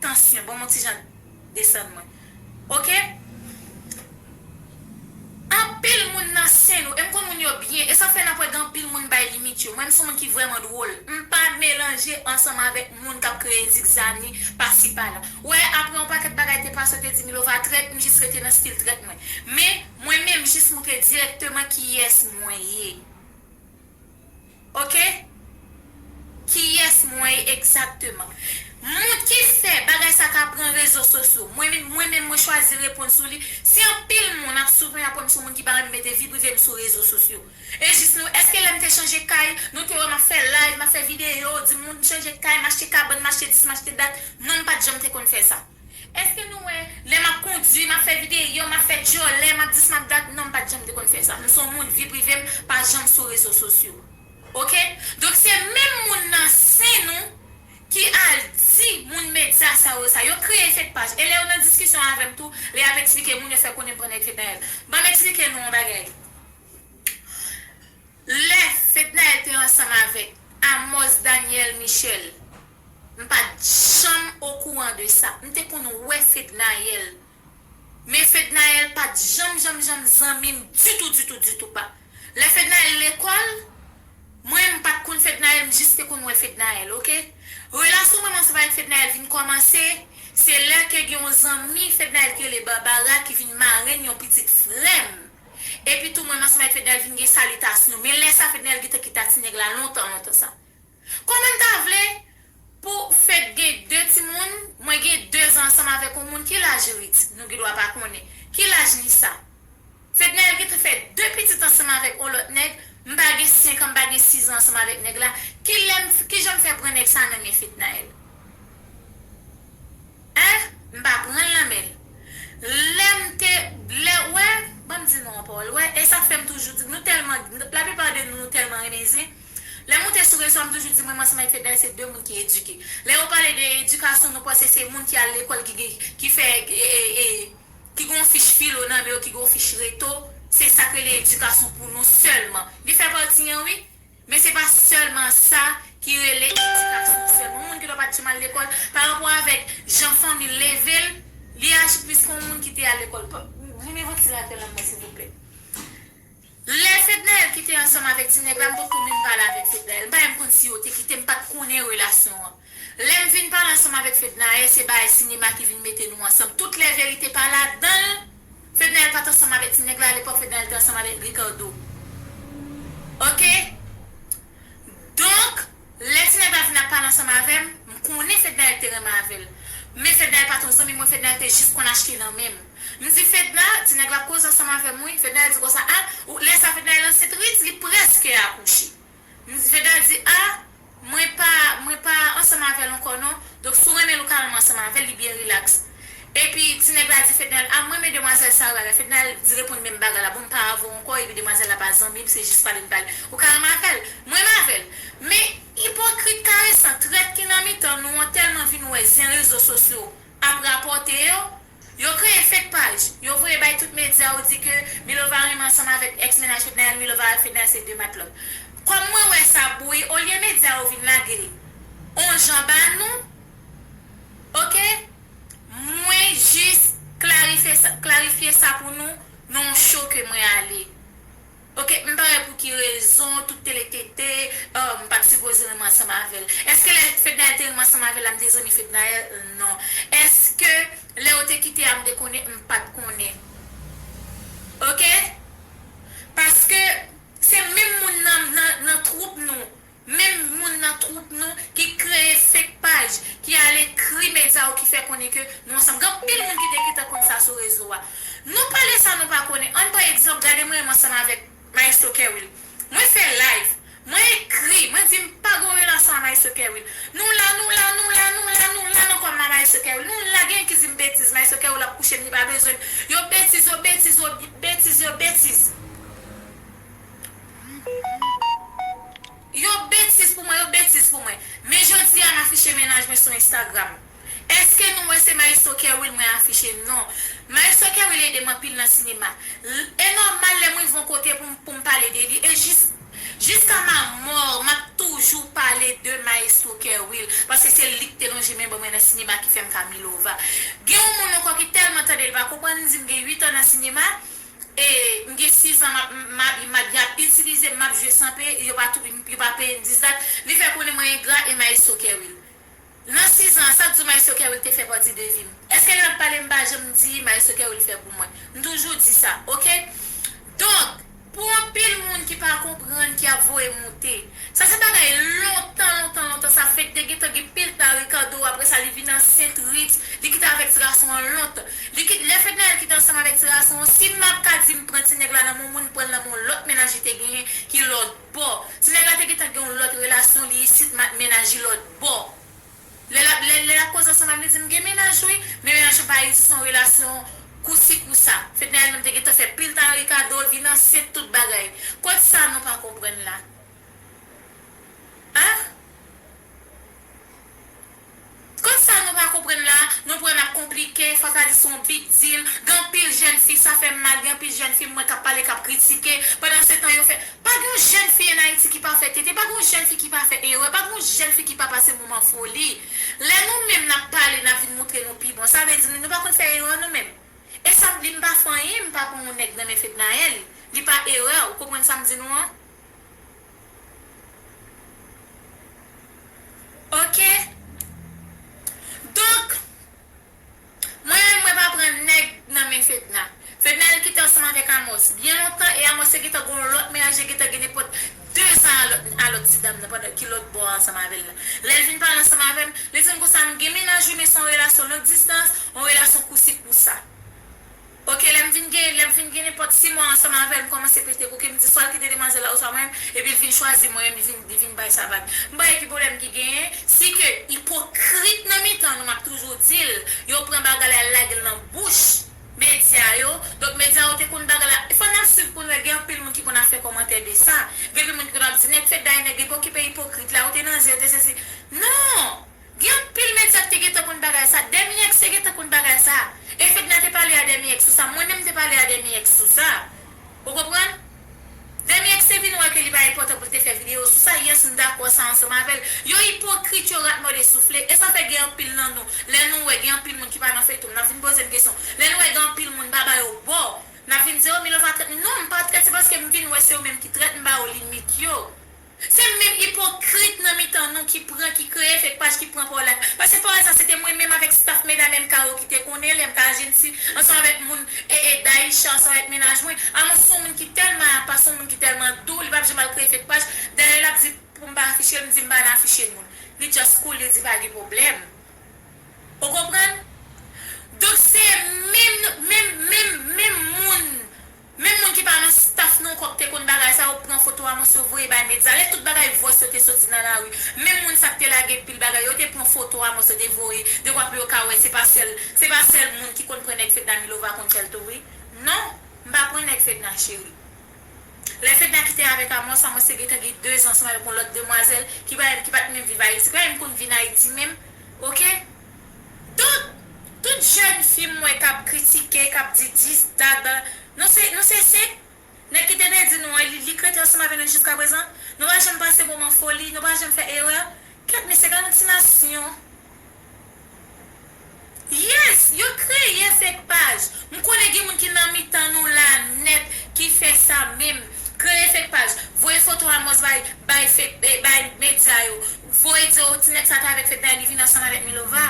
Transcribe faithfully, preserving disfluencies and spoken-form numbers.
tansyon, ban m yon ti jan desann mwen. Oke? Anpil moun nan sen nou, e m konn moun yo byen, e sa fè n ap wè gen anpil moun bay limit yo. Mwen, m se yon moun ki vrèman dwòl. M pa melanje ansanm avèk moun k ap kreye zigzani pasi pala. Wè, apre yon pakèt bagay te pase, yo te di Milova trèt, m jis rete nan stil trèt mwen. Men, mwen menm, jis moutre dirèkteman kiyès mwen ye. Oke? Kiyès mwen ye egzakteman? Moun ki fè bagay sa ka pran rezo sosyo. Mwen menm, mwen menm, mwen chwazi reponn sou li. Si anpil moun ap soufri, ap wè m se yon moun ki pa renmen mete vi prive m sou rezo sosyo. E jis nou, èske lè m te chanje kay, nou te wè m ap fè live, m ap fè videyo, di moun m chanje kay, m achte kabann, m achte dis, m achte dat? Non, m pa t janm te konn fè sa. Èske nou wè, lè m ap kondui, m ap fè videyo, m ap fè djòlè, m ap dis, m ap dat? Non, m pa t janm te konn fè sa. M se yon moun, vi prive m pa janm sou rezo sosyo. Oke? Donk, se menm moun nan sen nou ki al di moun medya sa yo sa. Yo kreye fake paj. E lè yo nan diskisyon avè m tou, lè y ap eksplike moun, yo fè konnen m pran nèg Fednaelle. Ban m eksplike nou yon bagay. Lè Fednaelle te ansanm avèk Amos Daniel Michel, m pa t janm okouran de sa. M te konn wè Fednaelle. Men Fednaelle pa t janm, janm, janm zanmi m ditou, ditou, ditou pa. Lè Fednaelle lekòl, mwen, m pa t konn Fednaelle, m jis te konn wè Fednaelle, oke? Relasyon mwen ansanm avèk Fednaelle vin kòmanse, se lè ke gen yon zanmi Fednaelle ki rele Barbara ki vin marenn yon pitit frè m. Epi tou, mwen ansanm avèk Fednaelle vin gen salitasyon. Men lè sa, Fednaelle gentan kite ak ti nèg la lontan, lontan sa. Kòman n ta vle pou Fed gen de timoun, mwen gen de zan ansanm avèk yon moun? Ki laj Rit? Nou gen dwa pa konnen. Ki laj Nisa? Fednaelle gentan fè de pitit ansanm avèk yon lòt nèg, m pa gen senk an, m pa gen sis an ansanm avèk nèg la. Kilè m, kijan m fè pran nèg sa nan men Fednaelle? Hein? M pa pran l nan men l. Lè m te, lè, wè, ban m di nou yon pawòl, wè, e sa k fè m toujou di, nou tèlman, laplipa de nou, nou tèlman renmen zen. Lè m moute sou rezo a, m toujou di, mwen, m ansanm avèk Fednaelle, se de moun ki edike. Lè yo pale de edikasyon, nou panse se moun ki al lekòl, ki gen, ki fè, e, e, e, ki gen yon fich filo nan men yo, ki gen yon fich reto, se sa k rele edikasyon pou nou sèlman. Li fè pati an, wi. Men se pa sèlman sa ki rele edikasyon sèlman. Yon moun ki dwa pa t janm al lekòl, pa rapò avèk jan fanmi l leve l, li aji plis ke yon moun ki te al lekòl. Pa, renmen vantilatè la mwen, silvouplè. Lè Fednaelle ki te ansanm avèk ti nèg la, m potko menm pale avèk Fednaelle. M pa menm konn si yo te kite, m pa t konnen relasyon an. Lè m vin pale ansanm avèk Fednaelle, se bagay sinema ki vin mete nou ansanm. Tout lè verite pa ladan l, Fednaelle pa t ansanm avèk ti nèg la, alepòk Fednaelle te ansanm avèk Ricardo. Oke? Donk, lè ti nèg la vin ap pale ansanm avè m, m konnen Fednaelle te renmen avè l. Men Fednaelle pa t yon zanmi mwen, Fednaelle te jis konn achte nan men m. M di Fedna, ti nèg la ap koze ansanm avè m wi. Fednaelle di konsa, a, ou, lè sa Fednaelle ansent wi, li prèske akouche. M di, Fednaelle di, a, mwen pa, mwen pa ansanm avè l ankò non. Donk, si w renmen l, ou ka renmen ansanm avè l, li byen rilaks. Epi, ti nèg la di Fednaelle, a, mwen renmen demwazèl Sarah la. Fednaelle di reponn menm bagay la, bon, m pa avè w ankò, epi demwazèl la pa zanmi m, se jis pale n pale. Ou ka renmen avè l? Mwen renmen avè l. Men, ipokrit karesan, trèt ki nan mitan nou an tèlman vin wè zen rezo sosyo ap rapòte yo, yo kreye fake paj, yo voye bay tout medya, yo di ke Milova renmen ansanm avèk ex mennaj Fednaelle, Milova ak Fednaelle se de matlòt. Kòm mwen wè sa bouyi, olye medya yo vin lage l on jan ba nou, oke, mwen jis klarifye sa, klarifye sa pou nou nan yon show ke mwen ale. Oke, m pa wè pou ki rezon tout tele tete, oh, m pa t sipoze renmen ansanm avè l. Èske lè Fednaelle te renmen ansanm avè l la, m te zanmi Fednaelle? Non. Èske lè yo te kite a, m te konnen? M pa t konnen. Oke? Paske se menm moun nan, nan, nan twoup nou, menm moun nan twoup nou ki kreye fake paj, ki al ekri medya yo, ki fè konnen ke nou ansanm. Gen anpil moun ki te gentan konn sa sou rezo a. Nou pale sa nou pa konnen. Ann pran egzanp, gade mwen menm ansanm avèk Maestro Kerwill. Mwen fè live. Mwen ekri. Mwen di m pa gen relasyon a Maestro Kerwill. Nou la, nou la, nou la, nou la, nou la nan kò m a Maestro Kerwill. Nou la, gen ki di m betiz. Maestro Kerwill ap kouche m, li pa bezwen m. Yo betiz, yo betiz, yo betiz, yo betiz. Yo betiz pou mwen, yo betiz pou mwen. Men jodi a, m afiche mennaj mwen sou Instagram. Èske nou wè se Maestro Kerwill mwen afiche? Non. Maestro Kerwill ede m anpil nan sinema. L-, e nòmal lè m rive yon kote pou m, pou m pale de li. E jis, Jiska ma mò, m ap toujou pale de Maestro Kerwill, paske se li ki te lonje men ban mwen nan sinema ki fè m ka Milova. Gen yon moun ankò ki tèlman tande l pa konprann, li di m gen uit an nan sinema, e m gen sis an, m ap, m ap, m ap, y ap itilize m, m ap jwe san peye, yo pa tou, yo pa peye m dis dat, li fè konnen mwen engra e Maestro Kerwill. Nan sis an, sa k di w Maestro Kerwill te fè pati de vi m? Èske lè m ap pale m pa janm di Maestro Kerwill fè pou mwen? M toujou di sa, oke? Donk, pou anpil moun ki pa konprann, ki ap voye moute, sa se bagay lontan, lontan, lontan, sa fèt te gentan gen pil ta Ricardo, apre sa li vin ansent Ritz, li kite avèk ti gason an lontan. Li kit, lè Fednaelle kite ansanm avèk ti gason an, si m ap ka di m pran ti nèg la nan men yon moun, pran l nan men yon lòt mennaj li te genyen ki lòt bò. Ti nèg la te gentan gen yon lòt relasyon, li isit, mennaj li lòt bò. Lè l ap, lè, lè l ap koze ansanm avè m, li di m gen mennaj wi, men mennaj mwen pa isit, se yon relasyon kousi kousa. Fednaelle menm te gentan fè pil ta Ricardo, vin ansent tout bagay. Kot sa nou pa konprann la? An? Kot sa nou pa konprann la? Nou pran n ap konplike, fò sa di se yon big deal. Gen anpil jèn fi, sa fè m mal, gen anpil jèn fi m wè k ap pale, k ap kritike. Pandan se tan yo fè, pa gen yon jèn fi an Ayiti ki pa fè tete, pa gen yon jèn fi ki pa fè erè, pa gen yon jèn fi ki pa pase moman foli. Lè nou menm n ap pale, n ap vin moutre nou pi bon, sa vle di nou, nou pa konn fè erè nou menm. E sa m di, m pa fè anyen, m pa pran yon nèg nan men Fednaelle. Li pa erè, ou konprann sa m di nou an? Oke? Donk, mwen menm, mwen pa pran nèg nan men Fedna. Fednaelle kite ansanm avèk Amos byen lontan, e Amos te gentan gen yon lòt mennaj, li gentan gen nenpòt de zan a lòt, a lòt ti dam nan, pandan ki lòt bò ansanm avè l la. Lè l vin pale ansanm avè m, li di m konsa, m gen mennaj wi, men se yon relasyon long distans, yon relasyon kousi kousa. Oke, lè m vin gen, lè m vin gen nenpòt sis mwa ansanm avè l, m kòmanse pete koke, m di swa l kite demwazèl la oswa mwen menm, epi l vin chwazi mwen menm, li vin, li vin bay sa vag. M pa wè ki pwoblèm ki genyen, si ke ipokrit nan mitan nou, m ap toujou di l, yo pran bagay la, yo lage l nan bouch medya yo. Donk, medya yo te konn bagay la. Fò n ap swiv pou n wè, gen anpil moun ki konn ap fè kòmantè de sa. Gen anpil moun ki konn ap di, nèg Fednaelle, nèg ipokrit, ipokrit la, ou te nan zen, ou te sesi. Non! Gen anpil medya ki te gentan konn bagay sa. Demi X te gentan konn bagay sa. E Fedna te pale a Demi X sou sa. Mwen menm te pale a Demi X sou sa. Ou konprann? Demi X te vin wè ke li pa enpòtan pou l te fè videyo sou sa. Yes, m dakò sa ansanm avè l. Yo ipokrit, yo rat mòde soufle. E sa fè gen anpil nan nou. Lè nou wè gen anpil moun ki pa nan feyton, n ap vin poze m kesyon. Lè nou wè gen anpil moun baba yo bò, n ap vin di, o, Milova trèt nou. Non, m pa trèt, se paske m vin wè se yo menm ki trèt, m ba yo limit yo. Se menm ipokrit nan mitan nou ki pran, ki kreye fake paj, ki pran pawòl la. Paske pawòl sa, se te mwen menm avèk staff Medam M K yo ki te konnen l, M K Agency, ansanm avèk moun, e, e, Daisha, ansanm avèk mennaj mwen. Amos se yon moun ki tèlman apa, se yon moun ki tèlman dou, li p ap janm al kreye fake paj. Dayè, l ap di pou m pa afiche l, m di m pa nan afiche moun. Li just cool, li di pa gen pwoblèm. Ou konprann? Donk, se menm, menm, menm, menm moun, menm moun ki pa nan staff nou ankò ki te konn bagay sa, yo pran foto Amos, yo voye bay medya. Lè tout bagay vòs yo te soti nan lari, menm moun sa ki te lage pil bagay, yo te pran foto Amos, yo te voye, dekwa pou yo ka wè, se pa sèl, se pa sèl moun ki konn pran nèg Fedna, Milova konn fè l tou, wi. Non, m pa pran nèg Fedna, cheri. Lè Fedna kite avèk Amos, Amos te gentan gen de zan ansanm avèk yon lòt demwazèl ki pa, ki pa t menm viv Ayiti, ki pa menm konn vin Ayiti menm, oke? Donk, tout jèn fi m wè k ap kritike, k ap di dis dat, bla, nou se, nou se senk nèg ki te pèdi nou an, li, li k rete ansanm avè nou jiska prezan. Nou pa janm pase moman foli, nou pa janm fè erè. Kèt mesye, gade yon ti nasyon. Yes, yo kreye fake paj. M konnen gen moun ki nan mitan nou la nèt ki fè sa menm. Kreye fake paj. Voye foto Amos bay, bay fake, eh, bay medya yo. Voye di yo ti nèg sa t avèk Fedna, li vin ansanm avèk Milova.